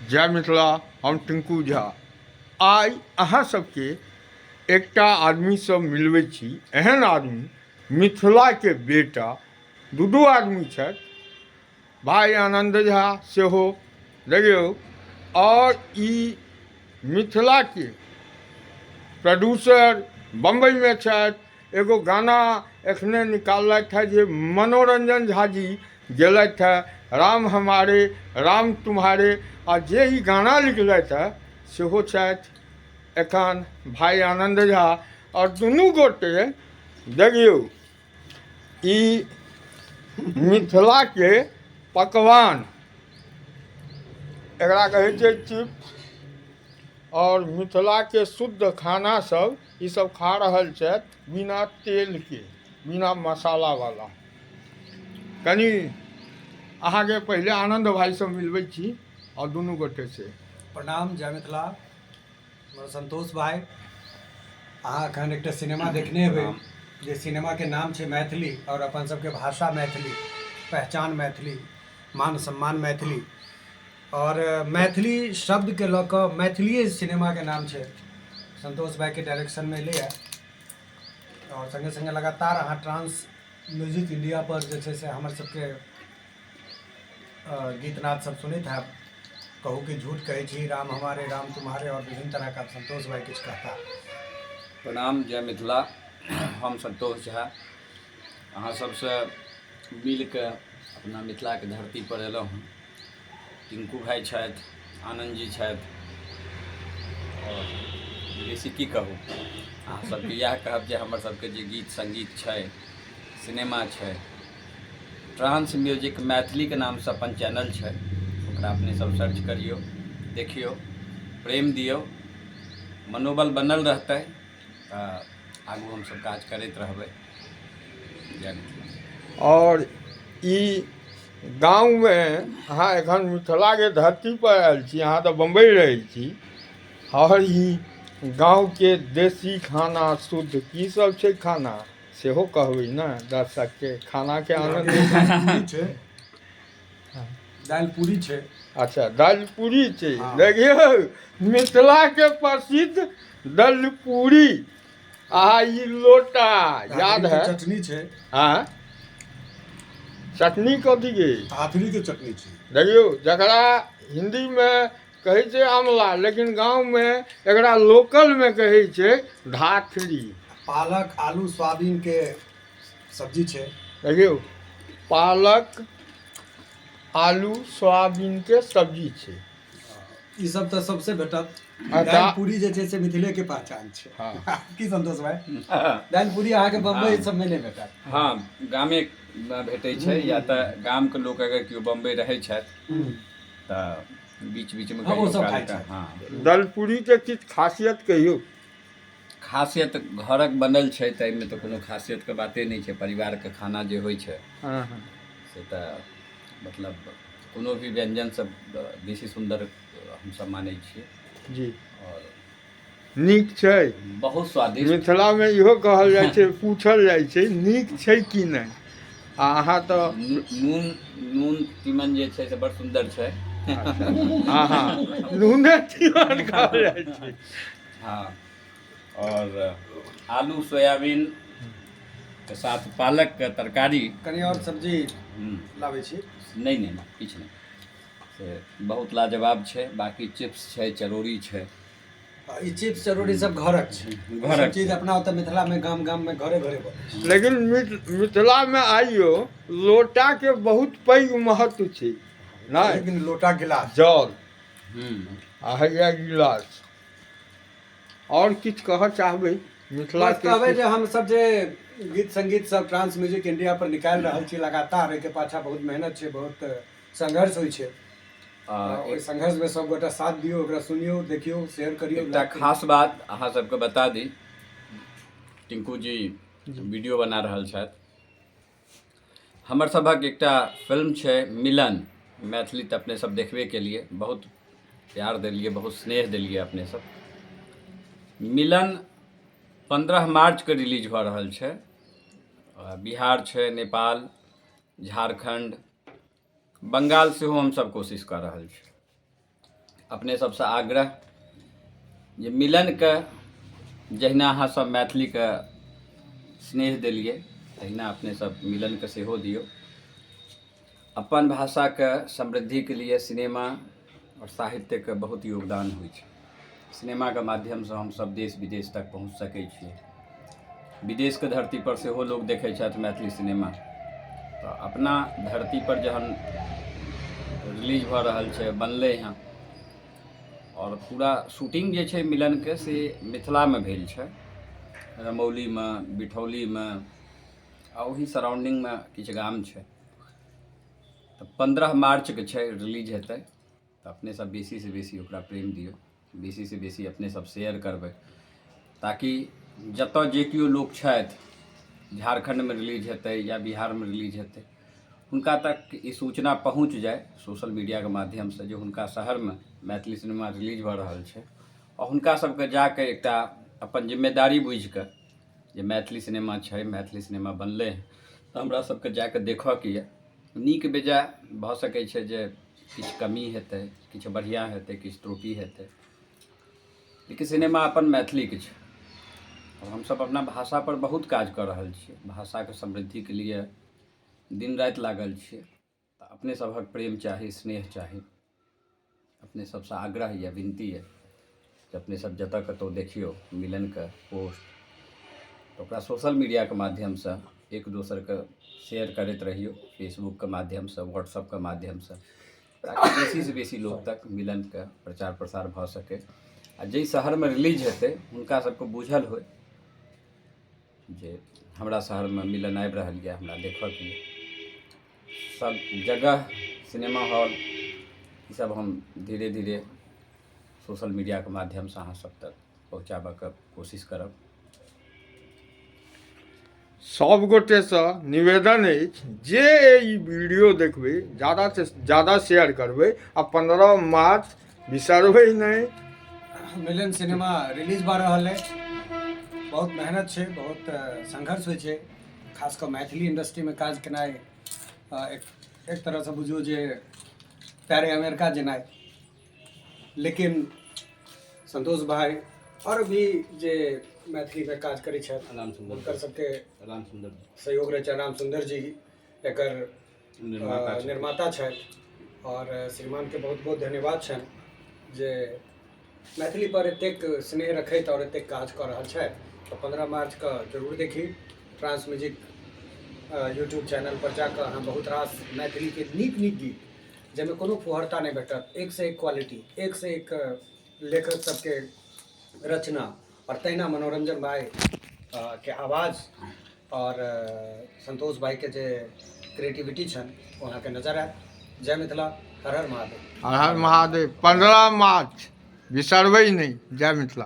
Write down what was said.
जय मिथिला। हम टिंकू झा आइ अहाँ सबके एकटा आदमीसँ मिलबै छी। एहन आदमी मिथिलाके बेटा दू दू आदमी छथि, भाई आनंद झा सेहो देखियौ, और ई मिथिलाके प्रोड्यूसर बम्बईमे छथि। एगो गाना एखने निकाललथि है जे मनोरंजन झा जी गेलथि है, राम हमारे राम तुम्हारे, आ जे ई गाना लिखलथि है सेहो छथि एखन भाई आनंद झा। और दुनू गोटे देखियौ ई मिथिलाके पकवान, एकरा कहै छै चिप्स, आओर मिथिलाके शुद्ध खाना सब ई सब खा रहल छथि बिना तेलके, बिना मसालावला। कनि अहाँके पहिले आनन्द भाइसँ मिलबै छी आओर दुनू गोटे से। प्रणाम, जय मिथिला। हमर संतोष भाई, अहाँ एखन एकटा सिनेमा देखने हेबै जे सिनेमाके नाम छै मैथिली, आओर अपन सबके भाषा मैथिली, पहचान मैथिली, मान सम्मान मैथिली, आओर मैथिली शब्दके लऽ कऽ मैथिलीए सिनेमाके नाम छै। संतोष भाईके डायरेक्शनमे एलैए, आओर सङ्गे सङ्गे लगातार अहाँ ट्रांस म्यूजिक इंडिया पर जे छै से हमर सबके गीत नाद सब सुनैत हैब। कहू कि झूठ कहै छी, राम हमारे राम तुम्हारे, और विभिन्न तरहके। आब संतोष भाई किछु कहता। प्रणाम, जय मिथिला। हम संतोष झा अहाँ सबसँ मिलके अपना मिथिलाके धरती पर एलहुँ हँ। टिंकू भाई छथि, आनंद जी छथि, आओर बेसी की कहू, अहाँ सबके इएह कहब जे हमर सबके जे गीत सङ्गीत छै, सिनेमा छै, ट्रांस म्यूजिक मैथिलीके नामसँ अपन चैनल छै, ओकरा अपने सब सर्च करियौ, देखियौ, प्रेम दियौ, मनोबल बनल रहतै तऽ आगू हमसब काज करैत रहबै। जय मिथिला। आओर ई गाँवमे अहाँ एखन मिथिलाके धरती पर आयल छी, अहाँ तऽ बम्बई रहै छी, आओर ई गाँवके देशी खाना शुद्ध की सब छै खाना सेहो कहबै ने दर्शकके, खानाके आनन्द। पूरी छै, दालि पूरी छै। अच्छा, दालि पूरी छै। देखियौ, मिथिलाके प्रसिद्ध दालि पूरी। आ ई लोटा याद है? चटनी छै। हाँ, चटनी कथी के? हाथरी के चटनी छै। देखियौ, जकरा हिन्दीमे कहै छै आमला, लेकिन गाँवमे एकरा लोकलमे कहै छै धाथरी। पालक आलू सोयाबीन के सब्जी छै। देखियौ, पालक आलू सोयाबीनके सब्जी छै। ई सब तऽ सबसे भेटत। दालि पूरी जे छै से मिथिले के पहचान छै। की संतोष भाई, दालि पूरी अहाँके बम्बई सबमे नहि भेटत? हँ, गामेमे भेटै छै, या तऽ गामके लोक अगर केओ बम्बई रहै छथि तऽ बीच बीचमे ओ सब कहियो खाइ काल छथि। हँ। दलपूरीके किछु खासियत कहियौ। खासियत घरक बनल छै, ताहिमे तऽ कोनो खासियतके बाते नहि छै। परिवारके खाना जे होइ छै से तऽ मतलब कोनो भी व्यञ्जनसँ बेसी सुन्दर हमसब मानै छियै। आओर नीक छै? बहुत स्वादिष्ट। मिथिलामे इहो कहल जाइ छै, पूछल जाइ छै नीक छै कि नहि, आ अहाँ तऽ नून नून तीमन जे छै से बड़ सुन्दर छै। हँ हँ, नूने तीमन कहल जाइ छै। हँ, आओर आलू सोयाबीन के साथ पालकके तरकारी। कनि आओर सब्जी लाबै छी। नहि नहि नहि, किछु नहि, से बहुत लाजवाब छै। बाँकी चिप्स छै, चरौरी छै। ई चिप्स चरौरी सब घरक छै। घरक सब चीज अपना ओतऽ मिथिलामे गाम गाममे घरे घरे बनै छै। लेकिन मिथिलामे आइयो लोटाके बहुत पैघ महत्व छै नहि? लेकिन लोटा गिलास जल आ हैया गिलास। आओर किछु कहऽ चाहबै मिथिला? बस कहबै जे हमसब जे गीत संगीत सब ट्रांस म्यूजिक इंडिया पर निकालि रहल छी लगातार, एहिके पाछा बहुत मेहनत छै, बहुत संघर्ष होइ छै। ओहि संघर्षमे सब गोटा साथ दियौ, ओकरा सुनियौ, देखियौ, शेयर करियौ। एकटा खास बात अहाँ सबके बता दी, टिंकू जी वीडियो बना रहल छथि। हमर सभक एकटा फिल्म छै मिलन मैथिली, तऽ अपने सब देखबे केलिए, बहुत प्यार देलिए, बहुत स्नेह देलिए अपने सब। मिलन 15 मार्चके रिलीज भऽ रहल छै। बिहार छै, नेपाल, झारखण्ड, बंगाल सेहो हमसब कोशिश कऽ रहल छी। अपने सबसँ आग्रह जे मिलनके जहिना अहाँ सब मैथिलीके स्नेह देलियै तहिना अपने सब मिलनके सेहो दियौ। अपन भाषाके समृद्धिके लिए सिनेमा आओर साहित्यके बहुत योगदान होइ छै। सिनेमाके माध्यमसँ हमसब देश विदेश तक पहुँच सकै छियै। विदेशके धरतीपर सेहो लोक देखै छथि मैथिली सिनेमा। तऽ अपना धरतीपर जहन रिलीज भऽ रहल छै, बनलै हँ, आओर पूरा शूटिंग जे छै मिलनके से मिथिलामे भेल छै, रमौलीमे, बिठौलीमे, आ ओही सराउंडिंगमे किछु गाम छै। तऽ 15 मार्चके छै रिलीज हेतै, तऽ अपने सब बेसीसँ बेसी ओकरा प्रेम दियौ, बेसीसँ बेसी अपने सब शेयर करबै, ताकि जतऽ जे केओ लोक छथि, झारखण्डमे रिलीज हेतै या बिहारमे रिलीज हेतै, हुनका तक ई सूचना पहुँच जाय सोशल मीडियाके माध्यमसँ जे हुनका शहरमे मैथिली सिनेमा रिलीज भऽ रहल छै, आओर हुनका सबके जाकऽ एकटा अपन जिम्मेदारी बुझिकऽ जे मैथिली सिनेमा छै, मैथिली सिनेमा बनलै हँ, तऽ हमरा सबके जाकऽ देखऽके यऽ। नीक बेजाय भऽ सकै छै जे किछु कमी हेतै, किछु बढ़िआँ हेतै, किछु त्रुटि हेतै, लेकिन सिनेमा अपन मैथिलीके छै आओर हमसब अपना भाषापर बहुत काज कऽ रहल छियै। भाषाके समृद्धिके लिए दिन राति लागल छियै। तऽ अपने सभक प्रेम चाही, स्नेह चाही। अपने सबसँ आग्रह यऽ, विनती यऽ जे अपने सब जतऽ कतहु देखियौ मिलनके पोस्ट, तऽ ओकरा सोशल मीडियाके माध्यमसँ एक दोसरके शेयर करैत रहियौ, फेसबुकके माध्यमसँ, व्हाट्सअपके माध्यमसँ, ताकि बेसीसँ बेसी लोक तक मिलनके प्रचार प्रसार भऽ सकै। आ जाहि शहरमे रिलीज हेतै हुनका सबके बुझल होइ जे हमरा शहरमे मिलन आबि रहल यऽ, हमरा देखऽके यऽ। सब जगह सिनेमा हॉल ईसब हम धीरे धीरे सोशल मीडियाके माध्यमसँ अहाँ सब तक पहुँचाबऽके कोशिश करब। सब गोटेसँ निवेदन अछि जे ई वीडियो देखबै, ज्यादासँ ज्यादा शेयर करबै आ 15 मार्च बिसरबै नहि। मिलन सिनेमा रिलीज भऽ रहल अछि। बहुत मेहनत छै, बहुत संघर्ष होइ छै। खास कऽ मैथिली इंडस्ट्रीमे काज केनाइ एक एक तरहसँ बुझू जे पैरे अमेरिका जेनाइ। लेकिन संतोष भाई आओर भी जे मैथिलीमे काज करै छथि, हुनकर सबके सहयोग रहै छै। राम सुन्दर जी एकर निर्माता छथि आओर श्रीमानके बहुत बहुत धन्यवाद छनि जे मैथिली पर एतेक स्नेह रखैत आओर एतेक काज कऽ रहल छथि। तऽ 15 मार्चके जरूर देखी। ट्रांस म्यूजिक यूट्यूब चैनल पर जाकऽ अहाँ बहुत रास मैथिलीके नीक नीक गीत, जाहिमे कोनो फुहरता नहि भेटत, एकसँ एक क्वालिटी, एकसँ एक लेखक सबके रचना, आओर तहिना मनोरंजन भाई के आवाज आओर संतोष भाईके जे क्रिएटिविटी छनि ओ अहाँके नजर आयत। जय मिथिला, हर हर महादेव। हर हर महादेव। 15 मार्च बिसरबै नहि। जय मिथिला।